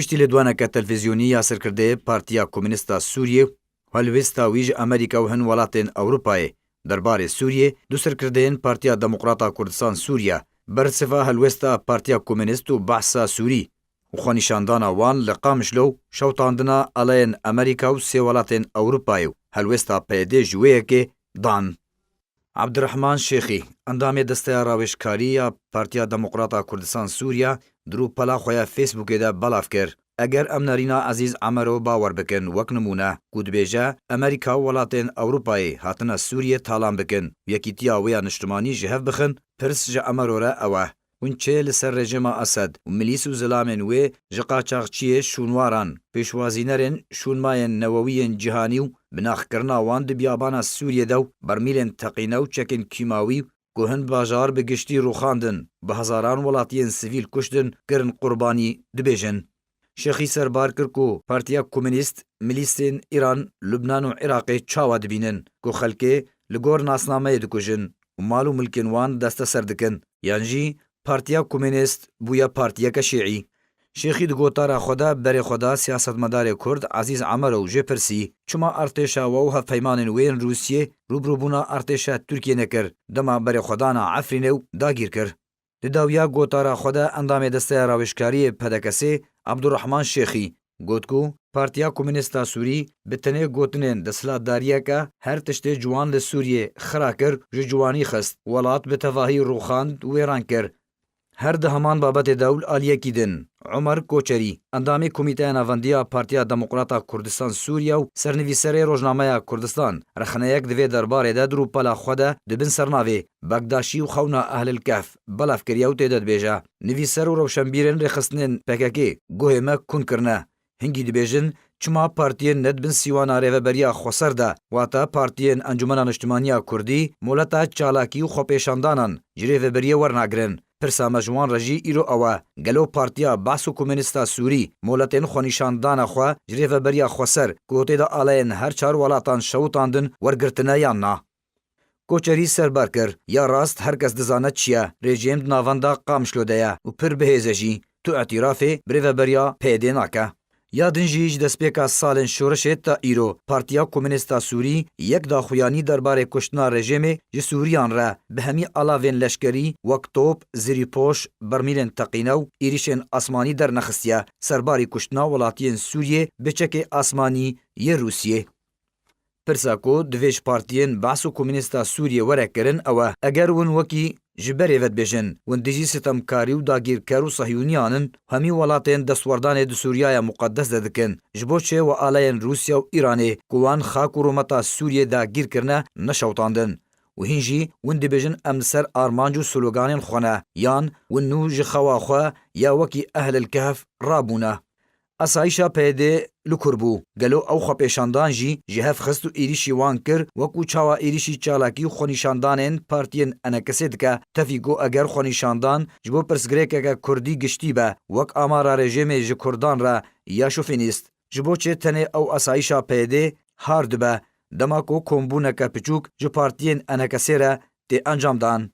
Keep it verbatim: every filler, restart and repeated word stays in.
Piştî lêdwaneke televîzyonî ya serkirdeyê Partiya Komûnîst a Sûriyê û helwêsta wî ji Amerîka û hin welatên Ewropayê derbarê Sûriyê, du serkirdeyên Partiya Demokrata Kurdistan Sûriye bersiva helwêsta Partiya Komûnîst û Behsa Sûrî û xwenîşandana wan li Qamişlo û şewitandina aleyên Amerîka û sê welatên Ewropayê û helwêsta P Y D ji wê yekê dan. Abdurrahman Şêxî, endamê Desteya Rawêjkarî ya Partiya Demokrata Kurdistan Sûriye, di rûpela xwe ya Facebookê de belav kir, eger em nerîna Ezîz Emero bawer bikin, wek nimûne, ku dibêje, Amerîka û welatên Ewropayê hatine Sûriyê talan bikin û yekîtiya wê ya niştimanî ji hev bixin, pirs ji Emero re ew e. Hûn çê li ser rejîma Esed û milîs û zilamên wê ji qaçaxçiyê şûnwaran, pêşwazînerên şûnmayên newewî yên cîhanî û binaxkirina wan di biyabana Sûriyê de û bermîlên teqîne û çekên kîmawî ku hin bajar bi giştî rûxandin, bi hezaran welatiyên sivîl kuştin, kirin qurbanî, dibêjin. Şêxî serbar kir ku Partiya Komûnîst milîsên Îran, Lubnan û Iraqê çawa dibînin ku xelkê li gor nasnameyê dikujin û mal û milkên wan desteser dikin, yan jî Partiya Komûnîst bûye partiyeke şîî. Şêxî di gotara xwe de berê xwe da siyasetmedarê Kurd Ezîz Emero û jê pirsî, çima artêşa we û hevpeymanên wê yên Rûsiyê rûbirûbûna artêşa Tirkiyê nekir, dema berê xwe dana Efrînê û dagîr kir? Di dawiya gotara xwe de endamê Desteya Rawêjkariyê P D K S'ê Abdurrahman Şêxî got ku Partiya Komûnîst a Sûrî bi tenê gotinên desthilatdariyeke her tiştê ciwan li Sûriyê xira kir, ji ciwanî xist, welat bi tevahî rûxand û wêran kir. Her di heman babetê de û li aliyekî din, Omer Koçerî, endamê Komîteya Navendî ya Partiya Demokrata Kurdistan Sûriye û sernivîserê Rojnameya Kurdistan, rexneyek di vê derbarê de di rûpela xwe de di bin sernavê Bekdaşî û xewna Ehlil Kehf belav kiriye û tê de dibêje, nivîser û rewşenbîrên rêxistinên P K K guhê me kûn kirine. Hingî dibêjin, çima partiyên ne di bin sîwana Rêveberiya Xweser de, wate partiyên Encûmena Niştimanî ya Kurdî, moleta çalakî û xwepêşandanan ji Rêveberiyê wernagirin? Pirsa me ji wan re jî îro ew e, gelo Partiya Behs û Komûnîst a Sûrî moletên xwenîşandana xwe ji Rêveberiya Xweser, ku tê de aleyên her çar welatan şewitandin, wergirtine yan na? Koçerî serbar kir, ya rast her kes dizane çi ye, rejîm di navenda Qamişlo de ye û pir bi hêz e jî. Tu îtîrafê bi Rêveberiya P Y D'ê nake. Ya din jî ji destpêka salên şoreşê ta îro, Partiya Komûnîst a Sûrî yek daxuyanî derbarê kuştina rejîmê ji Sûriyan re bi hemî alavên leşkerî wek top, zirîpoş, bermîlên teqîne û êrîşên asmanî dernexistiye serbarî kuştina welatiyên Sûriyê bi çekê asmanî yê Rûsiyê. Pirsa ku divê ji partiyên Behs û Komûnîst a Sûriyê were kirin ew e, eger hûn wekî ji berê ve dibêjin, hûn dijî sitemkarî û dagîrker û Sehiyûniyan in, hemî welatên destwerdanê di Sûriyaya muqedes de dikin, ji bo çi we aleyên Rûsya û Îranê ku wan xak û rûmeta Sûriyê dagîr kirine neşewitandin? Û hîn jî hûn dibêjin em li ser armanc û sloganên xwe ne, yan hûn nû ji xewa xwe ya wekî Ehlil Kehf rabûne? Asayîşa P Y D'ê li kur bû? Gelo ew xwepêşandan jî ji hev xist û êrîşî wan kir, wekû çawa êrîşî çalakî û xwenîşandanên partiyên E N K S'ê dike, tevî ku eger xwenîşandan ji bo pirsgirêkeke kurdî giştî be, wek amara rejîmê ji kurdan re ya şofînîst, ji bo çi tenê ew asayîşa P Y D'ê har dibe, dema ku kombûneke piçûk ji partiyên E N K S'ê re tê encamdan?